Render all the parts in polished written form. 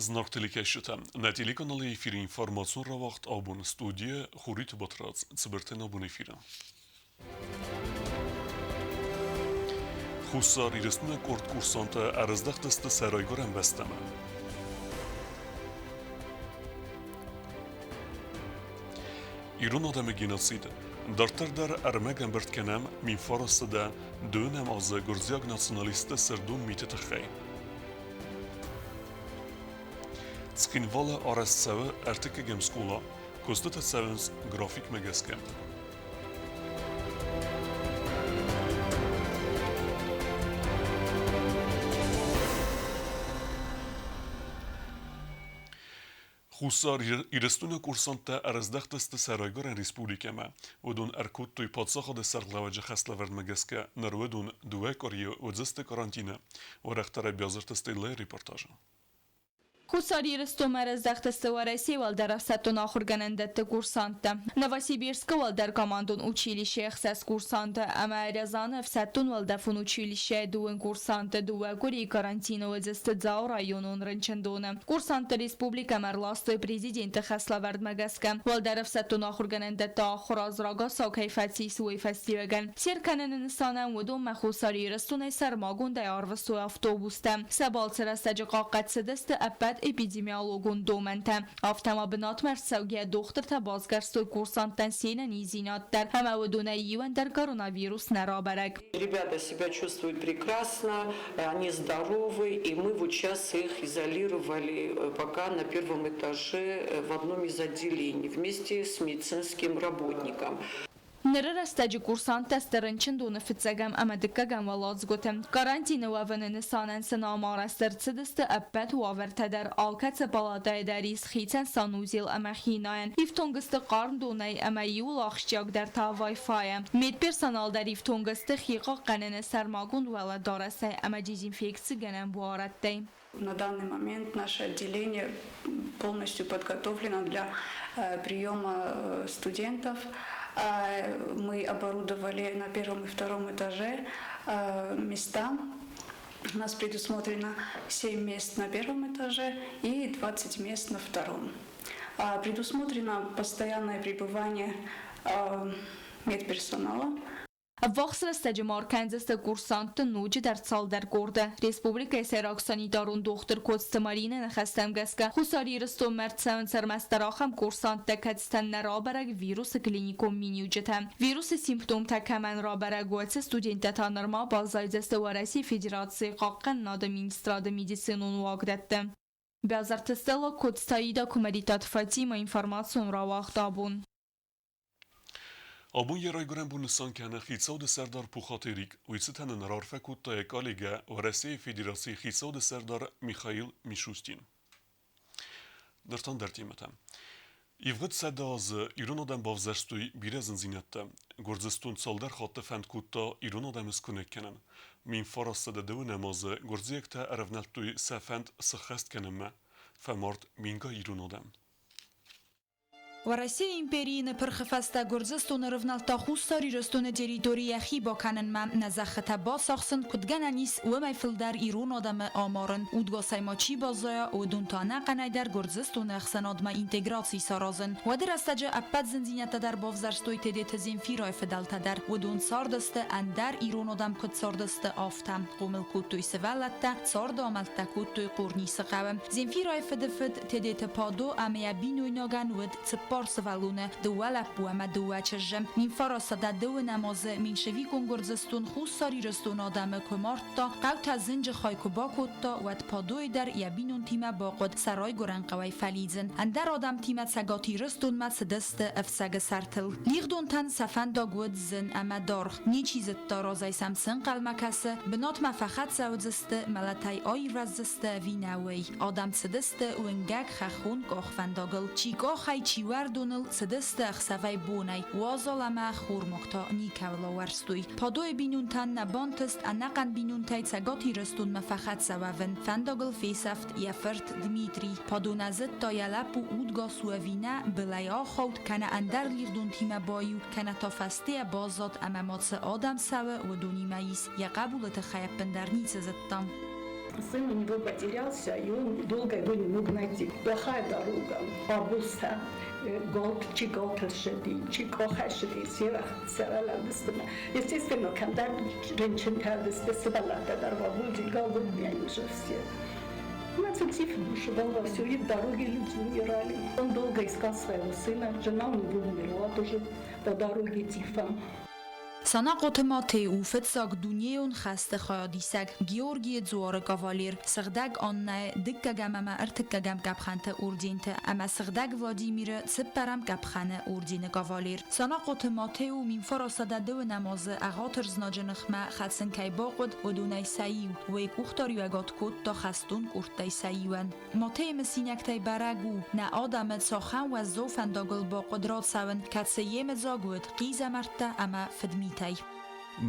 Зынаргъ телекӕсджытӕ, нӕ телеканалы эфиры информацион рауагъд абон студийӕ Хуриты Батрадз цыбыртӕн абон эфиры. Хуссар Ирыстоны къорд курсантӕ ӕрыздӕхтысты сӕ райгуырӕн бӕстӕмӕ. Ирон адӕмы геноцид дарддӕр дӕр ӕрмӕг ӕмбырд кӕнӕм Минфарасы дыууынӕм азы гуырдзиаг националистты сырдон миты тыххӕй. Цхинвалы арӕзт цӕуы ӕртыккӕгӕм скъола, куыстытӕ цӕуынц графикмӕ гӕсгӕ. Хуссар Ирыстоны курсанттӕ ӕрыздӕхтысты сӕ райгуырӕн республикӕмӕ. Уыдон ӕркодтой паддзахады сӕргълӕууӕджы хӕслӕвӕрдмӕ гӕсгӕ ныр уыдон дыууӕ къуырийы уыдзысты карантины. Уӕрӕхдӕрӕй Бязырты Стеллӕйы репортажы. Хуссар Ирыстонмӕ раздӕхтысты Уӕрӕсейы уӕлдӕр ӕфсӕддон ахуыргӕнӕндӕтты курсанттӕ. Новосибирскы уӕлдӕр командон училищейы ӕхсӕз курсанты ӕмӕ Рязаны ӕфсӕддон уӕлдӕфон училищейы дыууын курсанты дыууӕ къуырийы карантины уыдзысты Дзауы районон рынчындоны. Курсантты республикӕмӕ ӕрластой президенты хӕслӕвӕрдмӕ гӕсгӕ. Уӕлдӕр ӕфсӕддон ахуыргӕнӕндӕтты ахуыр аз рагацау кӕй фӕцис, уый фӕстиуӕгӕн. Се ркӕныны нысанӕн уыдонмӕ Хуссар Ирыстонӕй сӕрмагондӕй арвыстой автобустӕ. Сӕ балцы рӕстӕджы хъахъхъӕд цыдысты ӕппӕт эпидемиологон домӕнтӕ. Афтӕ ма бынатмӕ ӕрцӕугӕ дохтыртӕ басгӕрстой курсанттӕн се нӕниздзинад дӕр ӕмӕ уыдонӕй иуӕн дӕр коронавирус нӕ рабӕрӕг. Ребята себя чувствуют прекрасно, они здоровы, и мы вот сейчас их изолировали пока на первом этаже в одном из отделений вместе с медицинским работником. Ныры рӕстӕджы курсанттӕ сты рынчындоны фыццӕгӕм ӕмӕ дыккӕгӕм уӕладзгуыты. Карантины уӕвыны нысанӕн сын ам арӕзт ӕрцыдысты ӕппӕт уавӕртӕ дӕр. Алкӕцы палатӕйы дӕр ис хицӕн санузел ӕмӕ хинайӕн. Ифтонг сты хъарм донӕй ӕмӕ иуыл ахсджиагдӕр та Wi-Fi-йӕ. Медперсонал дӕр ифтонг сты хи хъахъхъӕныны сӕрмагонд уӕлӕдарӕсӕй ӕмӕ дезинфекцигӕнӕн буарадтӕй. На данный момент наше отделение полностью подготовлено для приема студентов. Мы оборудовали на первом и втором этаже места. У нас предусмотрено 7 мест на первом этаже и 20 мест на втором. Предусмотрено постоянное пребывание медперсонала. Ӕввахс рӕстӕджы ма ӕркӕндзысты курсантты ноджыдӕр цалдӕр къорды. Республикӕйы сӕйраг санитарон дохтыр Коцты Маринӕ ныхӕстӕм гӕсгӕ, Хуссар Ирыстонмӕ ӕрцӕуынц ӕрмӕстдӕр ахӕм курсанттӕ, кӕцытӕн нӕ рабӕрӕг вирусы клиникон миниуджытӕ. Вирусы симптомтӕ кӕмӕн рабӕрӕг, уыцы студенттӕ та нырма баззайдзысты Уӕрӕсейы Федерацийы Хъахъхъӕнынады министрады медицинон уагдӕтты. Бязарты Стелла, Коцты Аида, Куымӕридтаты Фатимӕ, информацион рауагъд абон. Абон йӕ райгуырӕн бон нысан кӕны Хицауады сӕрдар Пухаты Эрик. Уый цытӕн ын раарфӕ кодта йӕ коллегӕ, Уӕрӕсейы Федерацийы Хицауады сӕрдар Михаил Мишустин. Ныр та ӕндӕр темӕтӕ. Ивгъуыд 100 азы ирон адӕм бавзӕрстой бирӕ зындзинӕдтӕ. Гуырдзыстон цалдӕр хатты фӕнд кодта ирон адӕмы скуынӕг кӕнын. 1902 азы гуырдзиӕгтӕ ӕрӕвнӕлдтой сӕ фӕнд сыххӕст кӕнынмӕ. Фӕмард мингай ирон адӕм. Уӕрӕсейы империйы ныпырхы фӕстӕ Гуырдзыстоны рывнӕлдта Хуссар Ирыстоны территори йӕхи бакӕнынмӕ, нӕ зӕххытӕ бацахсын, куыд гӕнӕн ис, уымӕй фылдӕр ирон адӕмы амарын, удгасӕй ма чи баззайа, уыдон та ӕнӕхъӕнӕй дӕр Гуырдзыстоны ӕхсӕнадмӕ интеграци саразын. Уӕды рӕстӕджы ӕппӕт зындзинӕдтӕ дӕр бавзӕрстой Тедеты Земфирайы фыдӕлтӕ дӕр. Уыдон цардысты, ӕндӕр ирон адӕм куыд цардысты, афтӕ. Хъомыл кодтой сывӕллӕттӕ, царды амӕлттӕ кодтой Хъорнисы хъӕуы. Земфирайы фыдыфыд Тедеты Падо ӕмӕ йӕ бинойнагӕн уыд цыппар сывӕллоны, дыууӕ лӕппу ӕмӕ дыууӕ чызджы. 1912 азы меньшевикон Гуырдзыстон Хуссар Ирыстоны адӕмы куы мардта, хъӕутӕ зынджы хай куы бакодта, уӕд Падойы дӕр йӕ бинонтимӕ бахъуыд сӕ райгуырӕн хъӕуӕй фӕлидзын. Ӕндӕр адӕмтимӕ Цӕгат Ирыстонмӕ цыдысты ӕфцӕгы сӕртыл. Лигъдонтӕн сӕ фӕндаг уыд зын ӕмӕ даргъ. Ничи зыдта, разӕй сӕм цы ӕнхъӕлмӕ кӕсы, бынатмӕ фӕхӕццӕ уыдзысты, мӕлӕтӕй аирвӕздзысты ӕви нӕ, уый. Адӕм цыдысты уынгӕг хӕххон къахвӕндагыл, чи къахӕй, чи уӕрдоныл, цыдысты ӕхсӕвӕй-бонӕй, уазал ӕмӕ ӕххормаг та никӕуыл ауӕрстой. Падойы бинонтӕн нӕ бантыст ӕнӕхъӕн бинонтӕй Цӕгат Ирыстонмӕ фӕхӕццӕ уӕвын. Фӕндагыл фесӕфт йӕ фырт Дмитрий. Падо нӕ зыдта, йӕ лӕппу удгас у ӕви нӕ, былӕй ахауд, кӕнӕ ӕндӕр лигъдонтимӕ баиу, кӕнӕ та фӕстейӕ баззад ӕмӕ ма цы адӕм цӕуы, уыдонимӕ ис. Йӕ хъӕбулы тыххӕй ӕппындӕр ницы зыдта. Сын у него потерялся, и он долго его не мог найти. Плохая дорога, обуста, голд, чи голташеди, чи кохашеди, севах, Естественно, когда женщина голодные уже все. Тиф бушевал вовсю, и в дороге люди умирали. Он долго искал своего сына, жена у него умерла тоже по дороге тифа. Санахъоты Мате у фыццаг дунейон хӕсты хайадисӕг, Георгийы дзуары кавалер, Сыгъдӕг Аннӕйы дыккӕгӕм ӕмӕ ӕртыккӕгӕм къӕпхӕнты орденты ӕмӕ Сыгъдӕг Владимиры цыппӕрӕм къӕпхӕны ордены кавалер. Санахъоты Мате у 1920 азы ӕгъатыр знаджы ныхмӕ хӕцын кӕй бахъуыд, уыдонӕй сӕ иу. Уый къухдариуӕгад кодта хӕстон къордтӕй сӕ иуӕн. Матейы мысинӕгтӕй бӕрӕг у, нӕ адӕмы цахӕм уӕззау фӕндагыл бахъуыд рацӕуын, кӕцы йемыдзаг уыд хъизӕмӕрттӕ ӕмӕ фыдмитӕй.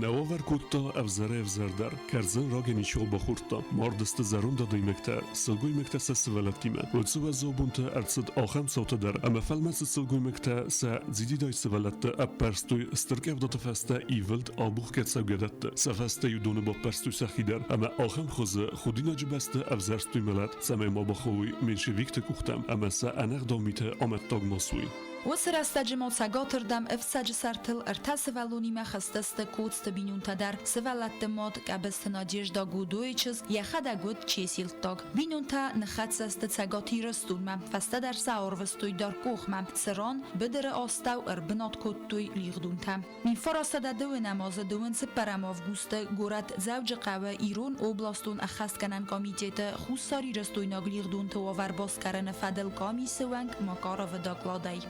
Нӕ уавӕр кодта ӕвзӕрӕй-ӕвзӕрдӕр. Кӕрдзын рагӕй ничиуал бахордта. Мардысты зӕронд адӕймӕгтӕ, сылгоймӕгтӕ сӕ сывӕллӕттимӕ. Уыцы уӕззау бонты ӕрцыд ахӕм цаутӕ дӕр, ӕмӕ фӕлмӕцыд сылгоймӕгтӕ сӕ дзидзидай сывӕллӕтты ӕппӕрстой стыр къӕвдаты фӕстӕ ивылд абухгӕ цӕугӕдӕтты. Сӕ фӕстӕ-иу доны баппӕрстой сӕхи дӕр ӕмӕ ахӕм хуызы худинаджы бӕсты ӕвзӕрстой мӕлӕт, цӕмӕй ма бахауой меньшевикты къухтӕм ӕмӕ сӕ ӕнӕгъдау миты амӕттаг ма суой. Уыцы рӕстӕджы ма цӕгатырдӕм ӕфцӕджы сӕртыл ӕртӕ сывӕллонимӕ хызтысты Коцты бинонтӕ дӕр. Сывӕллӕтты мад Къӕбысты Надежда Гудойы чызг йӕхӕдӕг уыд чесилттаг. Бинонтӕ ныххӕццӕ сты Цӕгат Ирыстонмӕ, фӕстӕдӕр сӕ ӕрвыстой Даргъкъохмӕ, цыран быдыры астӕу ӕрбынат кодтой лигъдонтӕ. 1909 азы дыууын цыппӕрӕм августы горӕт Дзӕуджыхъӕуы Ирон областон ӕххӕстгӕнӕн комитеты хуссарирыстойнаг лигъдонты уавӕр басгарыны фӕдыл къамисы уӕнг Макаровы докладӕй.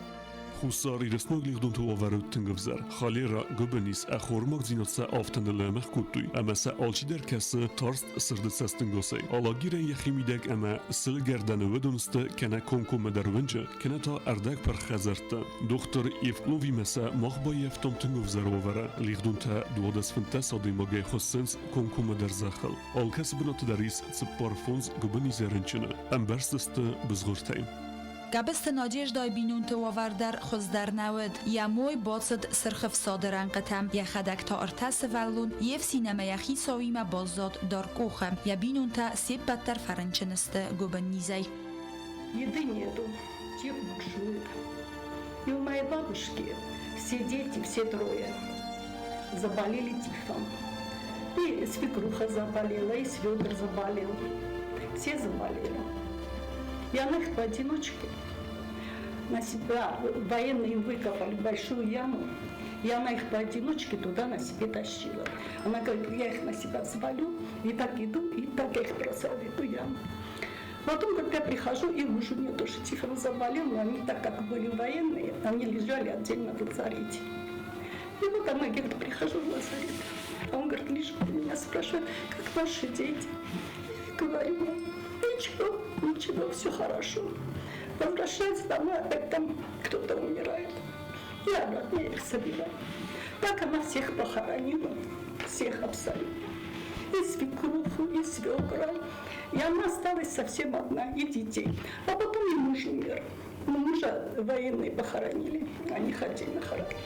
Хуссар Ирыстонаг лигъдонты уавӕр уыд тынг ӕвзӕр. Холера, гуыбынниз, ӕххормагдзинад сӕ афтӕ ныллӕмӕгъ кодтой, ӕмӕ сӕ алчидӕр кӕсы тарст сырды цӕстӕнгасӕй. Алагирӕн йӕхи мидӕг ӕмӕ сылгӕрдӕны уыдон сты кӕнӕ комкоммӕдӕр уынджы, кӕнӕ та ӕрдӕгпырх хӕдзӕртты. Дохтыр Евкловимӕ сӕ мах баййӕфтам тынг ӕвзӕр уавӕры. Лигъдонтӕ 12-15 адӕймагӕй хуыссынц комкоммӕдӕр зӕххыл. Алкӕцы бынаты дӕр ис цыппар-фондз гуыбыннизӕй рынчыны. Ӕмбӕрзт сты бызгъуыртӕй. Къӕбысты Надеждайы бинонты уавӕр дӕр хуыздӕр нӕ уыд. Йӕ мой бацыд Сырх ӕфсады рӕнхъытӕм, йӕхӕдӕг та ӕртӕ сывӕллон, йе фсин ӕмӕ йӕ хицауимӕ баззад Даргъкъохы. Йӕ бинонтӕ се ппӕт дӕр фӕрынчын сты гуыбыннизӕй. Еды нету, тиф бушует. И у моей бабушки все дети, все трое заболели тифом. И свекруха заболела, и свекр заболел. Все заболели. И она их поодиночке на себя, военные им выкопали большую яму, и она их поодиночке туда на себе тащила. Она говорит, я их на себя взвалю, и так иду, и так я их бросаю в эту яму. Потом, когда я прихожу, и муж у нее тоже тифом заболел, но они, так как были военные, они лежали отдельно в лазарете. И вот она говорит, прихожу в лазарет. А он говорит, лежит, меня спрашивает, как ваши дети? Я говорю, ничего, ничего, все хорошо. Возвращается домой, опять там кто-то умирает. И обратно я их собираю. Так она всех похоронила, всех абсолютно. И свекруху, и свекра. И она осталась совсем одна, и детей. А потом и муж умер. Но мужа военные похоронили, они отдельно хоронили.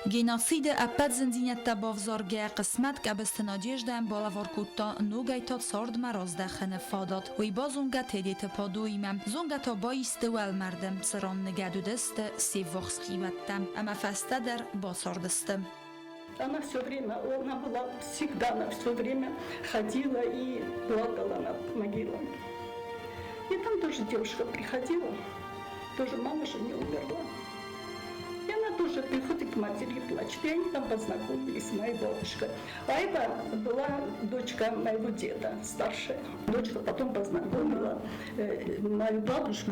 Геноциды ӕппӕт зындзинӕдтӕ бавзаргӕ хъысмӕт Къӕбысты Надеждӕйӕн балӕвар кодта ногӕй та цардмӕ раздӕхыны фадат. Уый базонгӕ Тедеты Падоимӕ. Зонгӕ та баисты уӕлмӕрды, цыран ныгӕд уыдысты се ввахс хиуӕттӕ ӕмӕ фӕстӕдӕр бацардысты. Она все время, она была всегда, она все время ходила и плакала над могилами. И там тоже девушка приходила, тоже мама же не умерла. И она тоже приходит к матери и плачет. И они там познакомились с моей бабушкой. А это была дочка моего деда, старшая. Дочка потом познакомила мою бабушку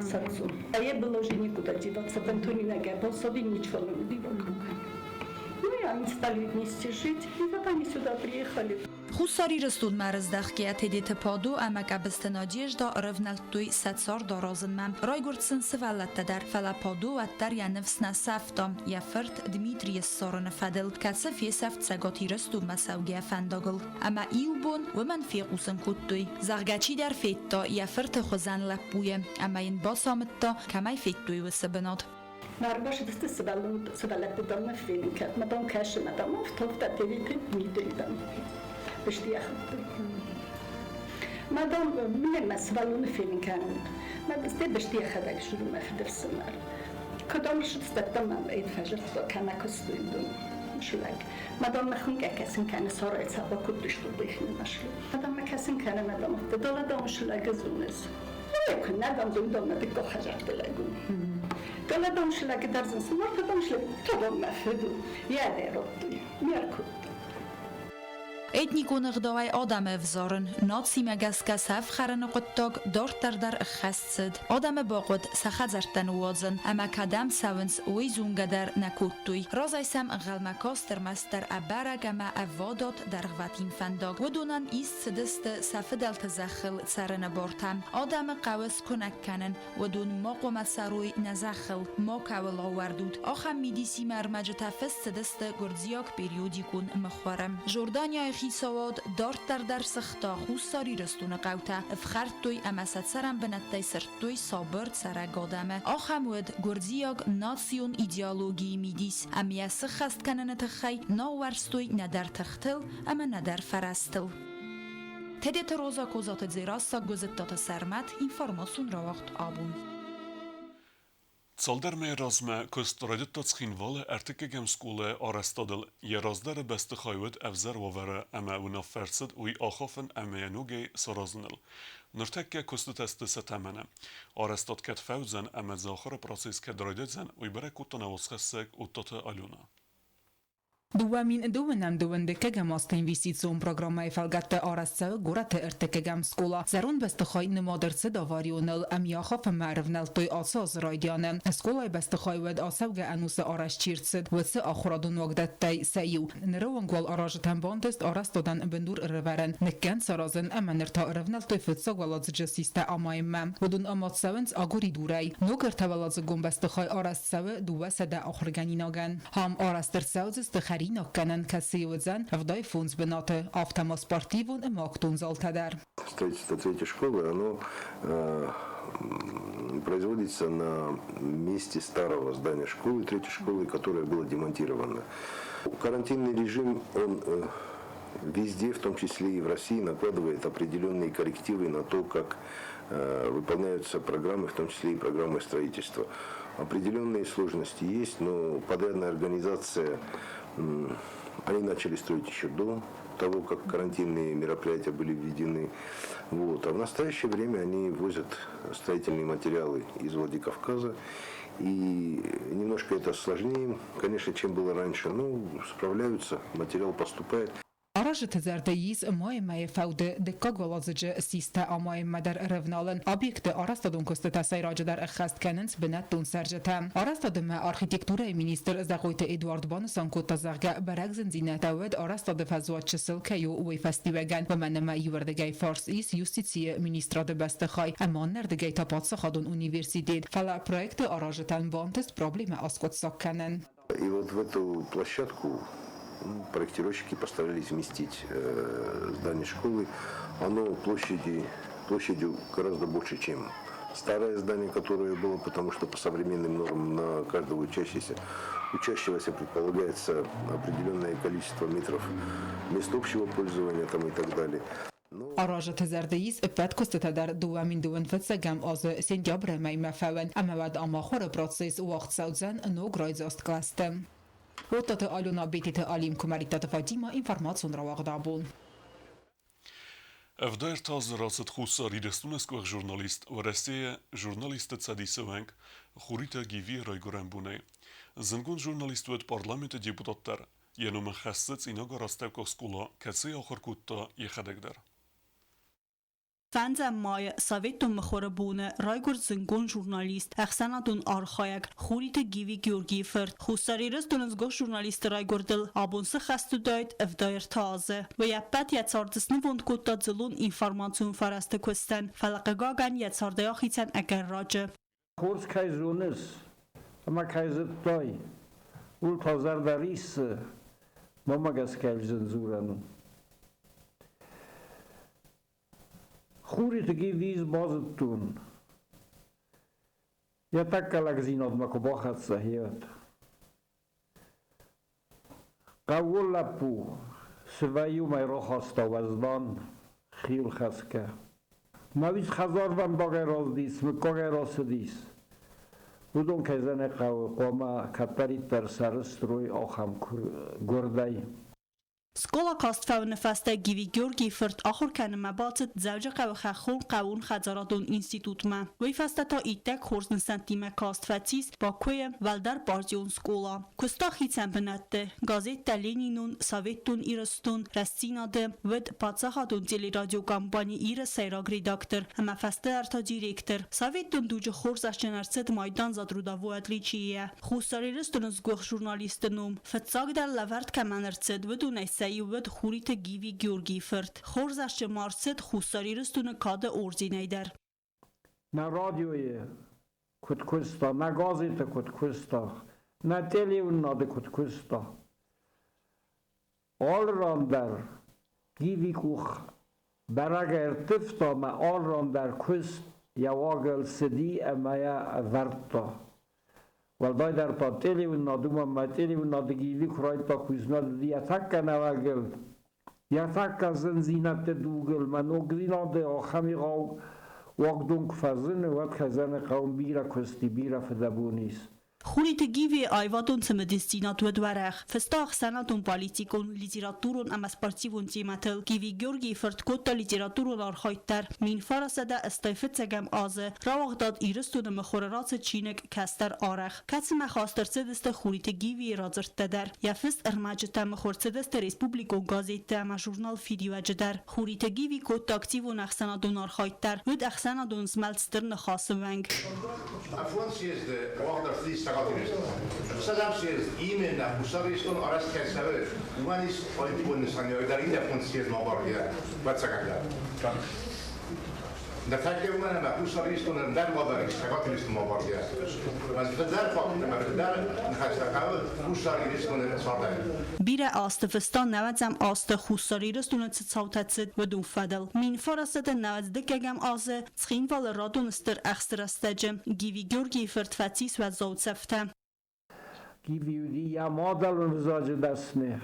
с отцом. А ей было уже некуда деваться. В Антонина ничего не вокруг. Ну и они стали вместе жить. И вот они сюда приехали. Хуссар Ирыстонмӕ рыздӕхгӕйӕ Тедеты Падо ӕмӕ Къӕбысты Надежда ӕрӕвнӕлдтой сӕ цард аразынмӕ. Райгуырд сын сывӕллӕттӕ дӕр, фӕлӕ Падо уӕддӕр йӕ ныфс нӕ сӕфта йӕ фырт Дмитрийы ссарыны фӕдыл, кӕцы фесӕфт Цӕгат Ирыстонмӕ цӕугӕ фӕндагыл. Ӕмӕ иу бон уымӕн фехъусын кодтой, зӕгъгӕ, чидӕр федта йӕ фырты хуызӕн лӕппуйы ӕмӕ йын бацамыдта, кӕмӕй федтой уыцы бынат. Нарбашидысты сывӕллӕтты дӕр фенын кӕд, ма дам кӕсы, ма дам афтӕ Тедеты Дмитрий дам быстиахытты. Мадам мын мӕ сывӕллоны фенын кӕнут. Мӕ бӕсты йӕхӕдӕг зоны мӕ фыдыфсымӕр. Куыд ӕрсыдтӕн мӕм ӕй фӕзӕгъта, кӕмӕ куыстой дон. Шлаг. Мадам мӕ хуынкъ кӕсын кӕны сарайы цаба куыд дыстудихны машлы. Мадам мӕ кӕсын кӕны мадам дала дам шлаг зоныс. Куыннӕ дам зон дам мӕ дыккаг хӕзӕртты лӕг у. Дала дам шлаг дӕр зын смарта дам шлаг тадам мӕ фыд у. Йӕ дӕ радтой. Ме ркодта. Этникон ӕгъдауӕй адӕмы ӕвзарын, нацимӕ гӕсгӕ сӕ ӕфхӕрыны хъуыддаг дарддӕр дӕр ӕххӕст цыд. Адӕмы бахъуыд сӕ хӕдзӕрттӕ ныууадзын ӕмӕ кӕдӕм цӕуынц, уый зонгӕ дӕр нӕ кодтой. Разӕй сӕм ӕнхъӕлмӕ каст ӕрмӕстдӕр ӕбӕрӕг ӕмӕ ӕвадат дӕргъвӕтин фӕндаг. Уыдонӕн ист цыдысты сӕ фыдӕлты зӕххыл цӕрыны бартӕ. Адӕмы хъӕуы скуынӕг кӕнын, уыдон ма хъуамӕ цӕрой нӕ зӕххыл, макӕуыл аууӕрдут. Ахӕм мидисимӕ ӕрмӕджытӕ фыст цыдысты гуырдзиаг периодикон мыхуыры. Жорданияйы хицауад дарддӕр дӕр сыгъта Хуссар Ирыстоны хъӕутӕ, ӕфхӕрдтой ӕмӕ сӕ цӕрӕн бынӕттӕй сырдтой сабыр цӕрӕг адӕмы. Ахӕм уыд гуырдзиаг национ идеологийы мидис, ӕмӕ йӕ сыххӕст кӕныны тыххӕй нӕ ауӕрстой нӕдӕр тыхтыл ӕмӕ нӕдӕр фӕрӕзтыл. Тедеты Роза Козаты Дзерассӕ Гуызыдтаты Сӕрмӕт информацион рауагъд абон. Цалдӕр мӕйы размӕ куыст райдыдта Цхинвалы ӕртыккӕгӕм скъолайы арӕзтадыл. Йӕ раздӕры бӕстыхай уыд ӕвзӕр уавӕры ӕмӕ уынаффӕ ӕрцыд уый ахафын ӕмӕ йӕ ногӕй саразыныл. Ныртӕккӕ куыстытӕ сты сӕ тӕмӕны. Арӕзтад кӕд фӕуыдзӕн ӕмӕ дзы ахуыры процесс кӕд райдайдзӕн, уый бӕрӕг кодта нӕ уацхӕссӕг Оттаты Алена. 2022 дыккӕгӕм азты инвестицион программӕйы фӕлгӕтты арӕзт цӕуы горӕты ӕртыккӕгӕм скъола. Зӕронд бӕстыхай нымад ӕрцыд аварионыл. Ӕмйахаф ӕмӕ ӕрывнӕлдтой ацы азы райдианы. Скъолайы бӕстыхай уӕд ацӕугӕ ӕнусы арӕзт чи рцыд, уыцы ахуырадон уагдӕттӕй сӕ иу. Ныры онг уал аразджытӕн бантыст арӕзтадӕн бындур ӕрӕвӕрын, ныккӕнд саразын ӕмӕ ныр та ӕрӕвнӕлдтой фыццаг уӕладзыджы систӕ амайынмӕ. Уыдон амад цӕуынц агуыридурӕй. Ног ӕртӕуӕладзыгон бӕстыхай арӕзт цӕуы 200 ахуыргӕнинагӕн. Ам арӕзт ӕрцӕудзысты хӕринаггӕнӕн, кӕцыйы уыдзӕн 75 бынаты, афтӕ ма спортивон ӕмӕ актон залтӕ дӕр. Строительство третьей школы, оно производится на месте старого здания школы, третьей школы, которое было демонтировано. Карантинный режим, он везде, в том числе и в России, накладывает определенные коррективы на то, как выполняются программы, в том числе и программы строительства. Определенные сложности есть, но подрядная организация, они начали строить еще до того, как карантинные мероприятия были введены. Вот. А в настоящее время они возят строительные материалы из Владикавказа. И немножко это сложнее, конечно, чем было раньше, но справляются, материал поступает. Аразджыты зӕрдӕ ис майы мӕйы фӕуды дыккаг уӕладзыджы систӕ амайынмӕ дӕр ӕрӕвналын. Объекты арӕзтадон куыстытӕ сӕйраджыдӕр ӕххӕст кӕнынц бынӕттон цӕрджытӕ. Арӕзтады архитектурӕйы министр Зӕгъойты Эдуард банысан кодта, зӕгъгӕ, бӕрӕг зындзинӕдтӕ уӕд арӕзтады фӕзуат чысыл кӕй у, уый фӕстиуӕгӕн. Уымӕн ӕмӕ иуӕрдыгӕй фарс ис юстицийы министрады бӕстыхай ӕмӕ аннӕрдыгӕй та паддзахадон университет. Фӕлӕ проекты аразджытӕн бантыст проблемӕ аскъуыддзаг кӕнын. И вот в эту площадку проектировщики постарались вместить здание школы. Оно площадью гораздо больше, чем старое здание, которое было, потому что по современным нормам на каждого учащегося предполагается определенное количество метров мест общего пользования там, и так далее. Аразджыты зӕрды ис ӕппӕт куыстытӕ дӕр 2025 азы сентябры мӕймӕ фӕуын ӕмӕ уӕд ам ахуыры процесс уагъд цӕудзӕн ног райдзаст классты. Оттаты Алена, Бететы Алим, Куымӕридтаты Фатима, информацион рауагъд абон. 73 азы рацыд Хуссар Ирыстоны сгуыхт журналист, Уӕрӕсейы журналистты цӕдисы уӕнг Хуриты Гивийы райгуырӕн бонӕй. Зындгонд журналист уыд парламенты депутат дӕр. Йӕ номы хӕссы Цъинагары астӕуккаг скъола, кӕцыйы ахуыр кодта йӕхӕдӕг дӕр. Фӕндзӕм майы Советон мыхуыры боны райгуырд зындгонд журналист, ӕхсӕнадон архайӕг Хуриты Гиви Георгийы фырт. Хуссар Ирыстоны сгуыхт журналисты райгуырдыл абон цы хӕст уыдаид 73 азы. Уый ӕппӕт йӕ царды снывонд кодта дзыллон информацион фӕрӕзты куыстӕн, фӕлӕ хъыгагӕн йӕ цардӕй ахицӕн ӕгӕр раджы. Хорз кӕй зоныс ӕмӕ кӕй зыдтай, ууыл та зӕрдӕ риссы, мӕнмӕ гӕсгӕ зын дзурӕн у. Хуриты Гивиз базыдтон, йӕ тӕккӕ лӕгдзинадмӕ куы бахӕццӕ, уӕд. Хъӕууон лӕппу цы вӕййы, уымӕй рахаста уӕздан, хиуылхӕцгӕ. Ма уыд хӕдзарвӕндагӕй рацыдис, мыггагӕй рацыдис. Уыдон, кӕй зӕгъын ӕй хъӕуы, хъуамӕ кӕддӕриддӕр сӕрыстыр уой ахӕм гуырдӕй. Скъола каст фӕуыны фӕстӕ Гиви Георгийы фырт ахуыр кӕнынмӕ бацыд Дзӕуджыхъӕуы хӕххон хъӕууон хӕдзарадон институтмӕ. Уый фӕстӕ та иттӕг хорз нысӕнттимӕ каст фӕцис Бакуйы уӕлдӕр партион скъола. Куыста хицӕн бынӕтты: газеттӕ «Ленинон», «Советтон Ирыстон», «Рӕстдзинад-ы», уыд паддзахадон телерадиокомпани «Ир-ы» сӕйраг редактор ӕмӕ фӕстӕдӕр та директор. Советон дуджы хорзӕхджын ӕрцыд майдан «За трудовое отличие». Хуссар Ирыстоны сгуыхт журналисты ном фыццагдӕр лӕвӕрд кӕмӕн ӕрцыд, уыдонӕй сӕ иу уыд Хуриты Гиви Георгийы фырт. Хорзӕхджын ма ӕрцыд Хуссар Ирыстоны Кады орденӕй дӕр. Нӕ радиойы куыд куыста, нӕ газеты куыд куыста, нӕ телеуынынады куыд куыста. Алы ран дӕр Гиви къух бӕрӕг ӕрттывта ӕмӕ алы ран дӕр куыст йӕ уагыл цыди ӕмӕ йӕ ӕвӕрдта. Уӕлдайдӕр та телеуынынад, уымӕн ӕмӕ телеуынынады Гиви куы райдыдта кусынад, уыди йӕ тӕккӕ нӕуӕгыл, йӕ тӕккӕ зындзинӕдты дугыл мӕ ногдзинады ахӕм егъау уагдон куы фӕзыны, уӕд хӕдзары хъӕуы бирӕ куыст и, бирӕ фыдӕбон ис. Хуриты Гиви аивадон цымыдисдзинад уыд уӕрӕх. Фыста ӕхсӕнадон политикон, литературон ӕмӕ спортивон темӕтыл. Гиви Георгийы фырт кодта литературон архайд дӕр. 1985 азы рауагъдад Ирыстоны мыхуыры рацыд чиныг «Кӕстӕр арӕх», кӕцымӕ хаст ӕрцыдысты Хуриты Гивийы радзырдтӕ дӕр. Йӕ фыст ӕрмӕджытӕ мыхуыр цыдысты республикон газеттӕ ӕмӕ журнал «Фидиуӕджы» дӕр. Хуриты Гиви кодта активон ӕхсӕнадон архайд дӕр, уыд ӕхсӕнадон змӕлд Стыр Ныхасы уӕнг. Афон съезды уагъд ӕрцыдис Цӕгат Ирыстоны. Фыццӕгӕм съезд именно Хуссар Ирыстон арӕзт кӕй цӕуы, уымӕн ис политикон нысаниуӕг дӕр иннӕ фонд съездмӕ абаргӕйӕ, ӕвӕццӕгӕн дӕр. Ныртӕккӕ уымӕн ӕмӕ Хуссар Ирыстоны ӕндӕр уавӕр ис Цӕгат Ирыстонмӕ абаргӕйӕ. Ӕз фылдӕр факт ӕмӕ фылдӕр ныхӕстӕ хъӕуы Хуссар Ирыстоны цардӕй. Бирӕ азты фыста нӕуӕдзӕм азты Хуссар Ирыстоны цы цаутӕ цыд, уыдон фӕдыл. 1992 азы Цхинвалы радон стыр ӕхсты рӕстӕджы Гиви Георгийы фырт фӕцис уӕззау цӕфтӕ. Гиви уыди йӕ мадӕлон ӕвзаджы дӕсны.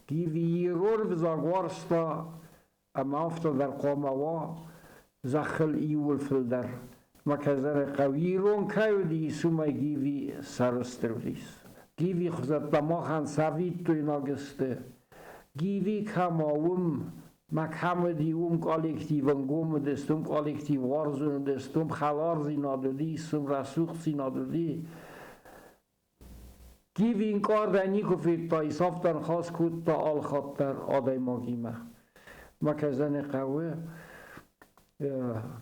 Гиви ирон ӕвзаг уарзта ӕмӕ афтӕ дӕр хъуамӕ уа зӕххыл иууыл фылдӕр. Мӕ кӕдзӕры хъӕу ирон кӕй уыдис, уымӕй Гиви сӕрыстыр уыдис. Гиви хуызӕттӕ махӕн цӕвиттойнаг сты. Гиви кӕм уа, уым мӕ кӕм уыди, уым коллектив ӕнгом уыдысты, уым коллектив уарзон уыдысты, уым хӕлардзинад уыдис, уым рӕсугъддзинад уыди. Гиви ӕнкъардӕй никуы федта, исӕфтӕн хас кодта алхатт дӕр адӕймагимӕ. Мӕ кӕсӕны хъӕуы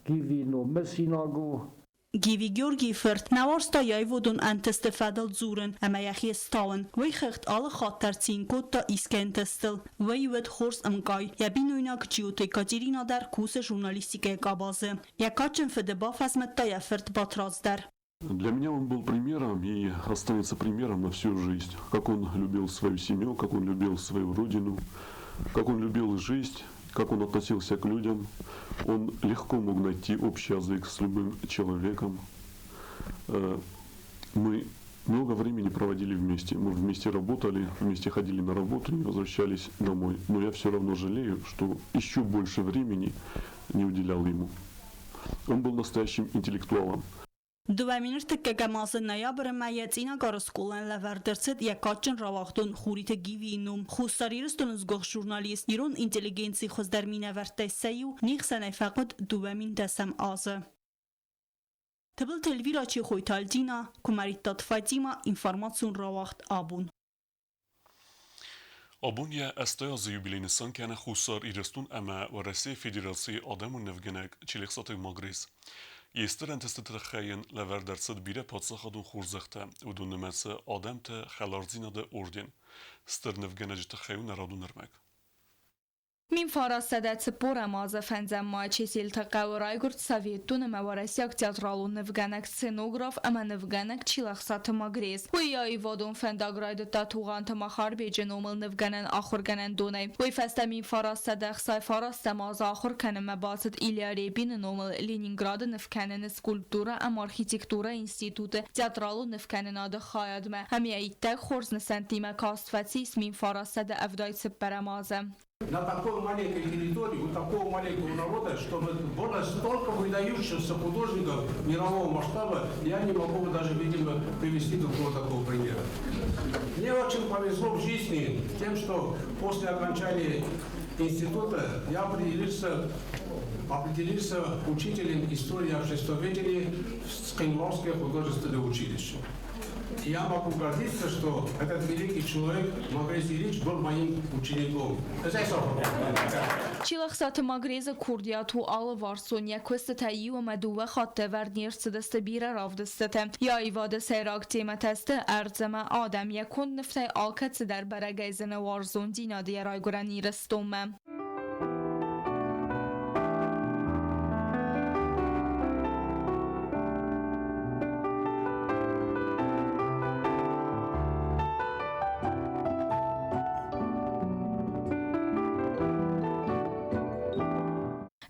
Гиви ном мысинаг у. Гиви Георгийы фырт нӕ уарзта йӕ аивадон ӕнтысты фӕдыл дзурын ӕмӕ йӕхи стауын. Уый хыгъд алы хатт дӕр цин кодта искӕй ӕнтыстыл. Уый уыд хорз ӕмкъай. Йӕ бинойнаг Джиоты Екатерина дӕр кусы журналистикӕйы къабазы. Йӕ кадджын фыды бафӕзмыдта йӕ фырт Батрадз дӕр. Для меня он был примером и останется примером на всю жизнь. Как он любил свою семью, как он любил свою родину, как он любил жизнь, как он относился к людям. Он легко мог найти общий язык с любым человеком. Мы много времени проводили вместе. Мы вместе работали, вместе ходили на работу и возвращались домой. Но я все равно жалею, что еще больше времени не уделял ему. Он был настоящим интеллектуалом. Дыууӕ мин ӕртыккӕгӕм азы ноябры мӕйы Цъинагары скъолайӕн лӕвӕрд ӕрцыд йӕ кадджын рауагъдон Хуриты Гивийы ном. Хуссар Ирыстоны сгуыхт журналист, ирон интеллигенцийы хуыздӕр минӕвӕрттӕй сӕ иу, не хсӕнӕй фӕхъуыд 2010 азы. Тыбылты Эльвира, Чехойты Альдина, Куымӕридтаты Фатимӕ, информацион рауагъд абон. Абон йӕ 80 азы юбилей нысан кӕны Хуссар Ирыстон ӕмӕ Уӕрӕсейы Федерацийы адӕмон нывгӕнӕг Челехсаты Магрез. Йе стыр ӕнтыстыты тыххӕй йын лӕвӕрд ӕрцыд бирӕ паддзахадон хорзӕхтӕ, уыдон нымӕцы Адӕмты хӕлардзинады орден. Стыр нывгӕнӕджы тыххӕй у нӕ радон ӕрмӕг. 1940 азы фӕндзӕм майы Чеселты хъӕуы райгуырд советон ӕмӕ уӕрӕсейаг театралон нывгӕнӕг, сценограф ӕмӕ нывгӕнӕг Чилӕхсаты Магрез. Уый аивадон фӕндаг райдыдта Тугъанты Махарбеджы номыл нывгӕнӕн ахуыргӕнӕндонӕй. Уый фӕстӕ 1969 азы ахуыр кӕнынмӕ бацыд Илья Репины номыл Ленинграды нывкӕныны скульптурӕ ӕмӕ архитектурӕйы институты театралон нывкӕнынады хайадмӕ ӕмӕ йӕ иттӕг хорз нысӕнттимӕ каст фӕцис 1974 азы. На такой маленькой территории, у такого маленького народа, чтобы было столько выдающихся художников мирового масштаба, я не могу даже, видимо, привести другого такого примера. Мне очень повезло в жизни тем, что после окончания института я определился учителем истории обществоведения в Цхинвалское художественное училище. И я могу гордиться, что этот великий человек Магрез Ильич был моим учеником. Чилӕхсаты Магрезы курдиат у алыварсон, йӕ куыстытӕ иу ӕмӕ дыууӕ хатты ӕвӕрд не рцыдысты бирӕ равдыстыты. Йӕ аивады сӕйраг темӕтӕ сты ӕрдз ӕмӕ адӕм, йӕ конд нывтӕй алкӕцыдӕр бӕрӕгӕй зыны уарзондзинад йӕ райгуырӕн Ирыстонмӕ.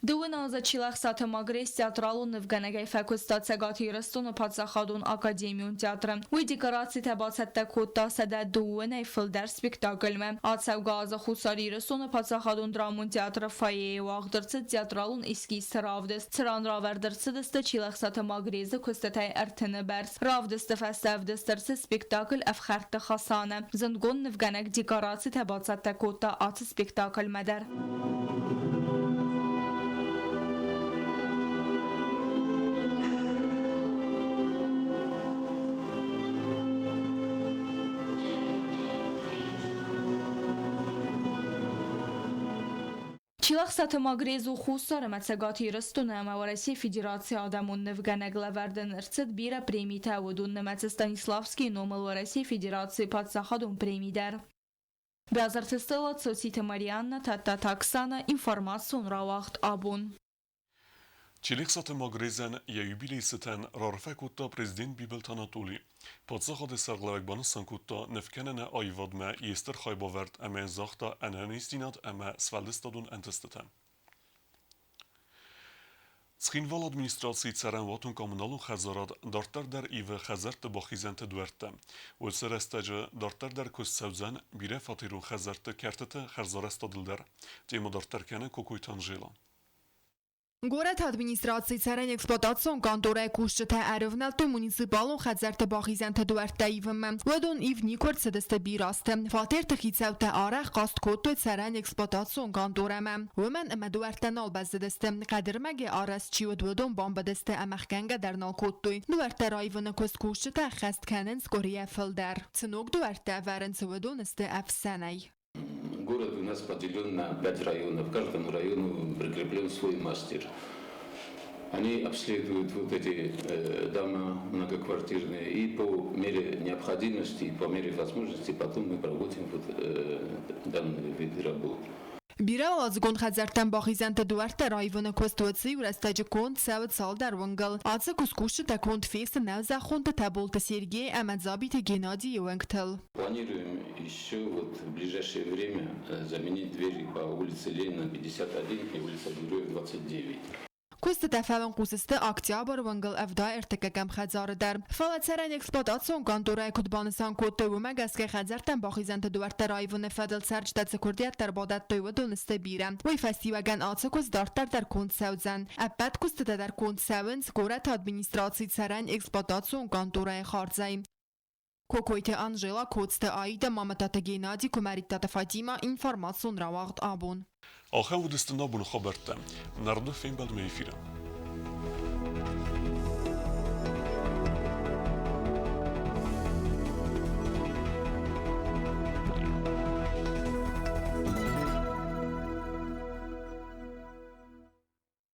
Дыууын азы Чилӕхсаты Магрез театралон нывгӕнӕгӕй фӕкуыста Цӕгат Ирыстоны паддзахадон академион театры. Уый декорацитӕ бацӕттӕ кодта 102-ӕй фылдӕр спектакльмӕ. Ацӕугӕ азы Хуссар Ирыстоны паддзахадон драмон театры фойейы уагъд ӕрцыд театралон эскизты равдыст, цыран равӕрд ӕрцыдысты Чилӕхсаты Магрезы куыстытӕй ӕртыны бӕрц. Равдысты фӕстӕ ӕвдыст ӕрцыд спектакль Ӕфхӕрдты Хасаны. Зындгонд нывгӕнӕг декорацитӕ бацӕттӕ кодта ацы спектакльмӕ дӕр. Чилӕхсаты Магрез у Хуссар ӕмӕ Цӕгат Ирыстоны ӕмӕ Уӕрӕсейы Федерацийы адӕмон нывгӕнӕг. Лӕвӕрд ын ӕрцыд бирӕ премитӕ, уыдон нымӕцы Станиславскийы номыл Уӕрӕсейы Федерацийы паддзахадон преми дӕр. Бязырты Стелла, Цоциты Марианна, Тадтаты Оксана, информацион рауагъд «Абон». Чилӕхсаты Магрезӕн йӕ юбилейы цытӕн раарфӕ кодта президент Бибылты Анатоли. Паддзахады сӕргълӕууӕг банысан кодта, нывкӕныны аивадмӕ йе стыр хайбавӕрд ӕмӕ йын загъта ӕнӕниздзинад ӕмӕ сфӕлдыстадон ӕнтыстытӕ. Цхинвалы администрацийы цӕрӕнуатон-коммуналон хӕдзарад дарддӕр дӕр ивы хӕдзӕртты бахизӕнты дуӕрттӕ. Уыцы рӕстӕджы дарддӕр дӕр куыст цӕудзӕн бирӕфатерон хӕдзӕртты кӕртыты хӕрзарӕзтадыл дӕр. Темӕ дарддӕр кӕны Кокойты Анжела. Горӕты администрацийы цӕрӕн-эксплуатацион къанторӕйы кусджытӕ ӕрывнӕлдтой муниципалон хӕдзӕртты бахизӕнты дуӕрттӕ ивынмӕ. Уыдон ивд никуы ӕрцыдысты бирӕ азты. Фатерты хицӕуттӕ арӕх хъаст кодтой цӕрӕн-эксплуатацион къанторӕмӕ, уымӕн ӕмӕ дуӕрттӕ нал бӕззыдысты. Хъӕдырмӕгӕй арӕзт чи уыд, уыдон бамбыдысты ӕмӕ хгӕнгӕ дӕр нал кодтой. Дуӕрттӕ раивыны куыст кусджытӕ ӕххӕст кӕнынц къуырийӕ фылдӕр. Цы ног дуӕрттӕ ӕвӕрынц, уыдон сты ӕфсӕнӕй. Город у нас поделен на пять районов. Каждому району прикреплен свой мастер. Они обследуют вот эти дома многоквартирные, и по мере необходимости, и по мере возможности потом мы проводим вот данные виды работ. Бирӕуӕладзыгон хӕдзӕрттӕм бахизӕнты дуӕрттӕ раивыны куыст уыцы-иу рӕстӕджы конд цӕуы цалдӕр уынгыл. Ацы куыст-кусджытӕ конд фесты нӕузӕххонты Тӕболты Сергей ӕмӕ Дзабиты Геннадийы уӕнгтыл. Планируем еще вот в ближайшее время заменить двери по улице Ленина 51 и улица Героев 29. Куыстытӕ фӕуынхъус сты октябры уынгыл 73-ӕм хӕдзары дӕр. Фӕлӕ цӕрӕн-эксплуатацион къанторӕйы куыд банысан кодтой, уымӕ гӕсгӕ хӕдзӕрттӕм бахизӕнты дуӕрттӕ раивыны фӕдыл цӕрджытӕ цы куырдиӕттӕ ӕрбадӕттой, уыдон сты бирӕ. Уый фӕстиуӕгӕн ацы куыст дарддӕр дӕр конд цӕудзӕн. Ӕппӕт куыстытӕ дӕр конд цӕуынц горӕты администрацийы цӕрӕн-эксплуатацион къанторӕйы хардзӕй. Кокойты Анжела, Коцты Аида, Мамытаты Геннади, Куымӕридтаты Фатимӕ, информацион рауагъд абон. Ахӕм уыдысты нӕ боны хабӕрттӕ. Нарды фембӕлдмӕ эфиры.